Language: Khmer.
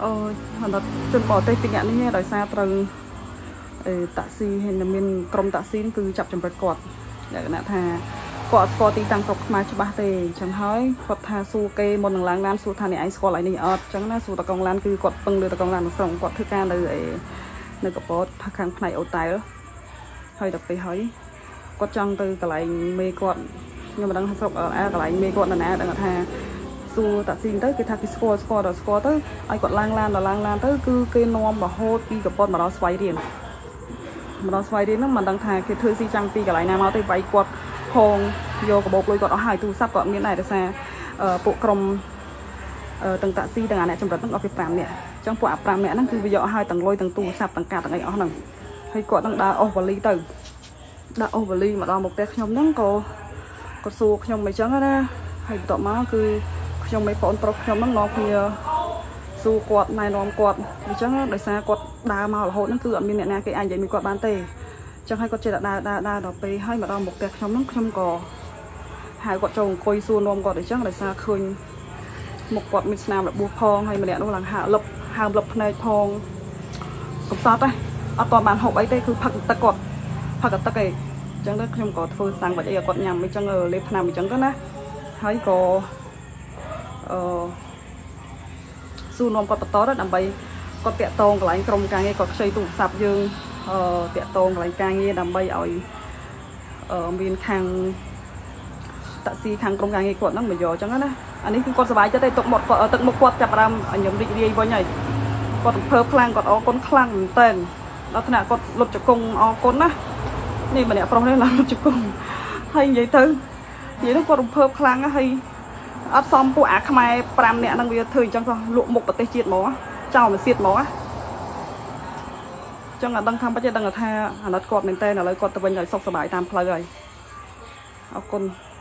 អូអាណិតជនបរទេសពីរនាក់នេះដោយសារត្រូវអឺតាក់ស៊ីហើយនៅមានក្រុមតាក់ស៊ីគឺចាប់ចម្រិតគាត់លក្ខណៈថាគាត់អត់ស្គាល់ទីតាំងស្រុកខ្មែរច្បាស់ទេអញ្ចឹងហើយគាត់ថាសួរគេមុននឹងឡើងឡានសួរថាអ្នកឯងស្គាល់ឯនេះអត់អញ្ចឹងណាសួរតកងឡានគឺគាត់ពឹងលើតកងឡានទាំងស្រុងគាត់ធ្វើការនៅឯនៅកពតខាងផ្នែកអូតែលហើយដល់ពេលហើយគាត់ចង់ទៅកន្លែងមេគាត់ខ្ញុំមិនដឹងថាស្រុកអើកន្លែងមេគាត់នៅណាដឹងថាសួរតាក់ស៊ីទៅគេថាគេស្គាល់ស្គាល់ដល់ស្គាល់ទៅឲ្យគាត់ឡើងឡានដល់ឡើងឡានទៅគឺគេនាំរហូតពីកពតមកដល់ស្វាយរៀងមកដល់ស្វាយរៀងហ្នឹងមិនដឹងថាគេធ្វើស៊ីចាំងពីកន្លែងណាមកទេវាយគាត់ផងយកកាបូបលុយគាត់អស់ហើយទូរស័ព្ទគាត់មានដែរដោយសារពួកក្រុមទាំងតាក់ស៊ីទាំងអាអ្នកចម្រិតហ្នឹងអស់ពី5នាក់អញ្ចឹងពួកអា5នាក់ហ្នឹងគឺវាយកឲ្យទាំងលុយទាំងទូរស័ព្ទទាំងកាទាំងអីអស់ហ្នឹងហើយគាត់នឹងដើរអស់វ៉ាលីទៅដើរអស់វ៉ាលីមកដល់មុខផ្ទះខ្ញុំហ្នឹងក៏គាត់សួរខ្ញុំអីចឹងណាហើយបន្ទាប់មកគឺខ្ញុំមិនបងប្រុសខ្ញុំហ្នឹងនាំគ្នាសួរគាត់ណែនាំគាត់អញ្ចឹងដោយសារគាត់ដើរមករហូតហ្នឹងគឺអត់មានអ្នកណាគេអាចនិយាយមួយគាត់បានទេអញ្ចឹងហើយគាត់ចេះតែដើរដើរដើរដល់ពេលហើយមកដល់មុខផ្ទះខ្ញុំហ្នឹងខ្ញុំក៏ហៅគាត់ចូលអង្គុយសួរនាំគាត់អញ្ចឹងដោយសារឃើញមុខគាត់មានស្នាមរបួសផងហើយម្នាក់នោះឡើងហាក់លឹបហើមលឹបភ្នែកផងកំសត់ទេអត់តបានហូបអីទេគឺផឹកទឹកគាត់ផឹកទឹកឯងអញ្ចឹងទៅខ្ញុំក៏ធ្វើសាំងបាច់អីឲ្យគាត់ញ៉ាំអញ្ចឹងលេបថ្នាំអញ្ចឹងទៅណាហើយក៏អឺសួរនាំគាត់បន្តទៅដើម្បីគាត់តាក់ទងកន្លែងក្រុមការងារគាត់ខ្ចីទូរស័ព្ទយើងអឺតាក់ទងកន្លែងការងារដើម្បីឲ្យអឺមានខាងតាក់ស៊ីខាងក្រុមការងារគាត់ហ្នឹងមកយកអញ្ចឹងណាអានេះគឺគាត់សប្បាយចិត្តទេទុកមកគាត់ទឹកមុខគាត់ចាប់ផ្ដើមញឹមរីករាយវិញហើយគាត់រំភើបខ្លាំងគាត់អរគុណខ្លាំងមែនតើដល់ថ្នាក់គាត់លុតជង្គង់អរគុណណានេះម្នាក់ប្រុសនេះឡើងលុតជង្គង់ហើយនិយាយទៅនិយាយទៅគាត់រំភើបខ្លាំងហើយអត់សមពួកអាខ្មែរ5នាក់ហ្នឹងវាធ្វើអញ្ចឹងសោះលក់មុខប្រទេសជាតិហ្មងចោលមួយសៀតហ្មងណាចឹងអត់ដឹងថាមិនទេដឹងថាអាណិតគាត់មែនតើឥឡូវគាត់ទៅវិញឲ្យសុខសប្បាយតាមផ្លូវហើយអរគុណ។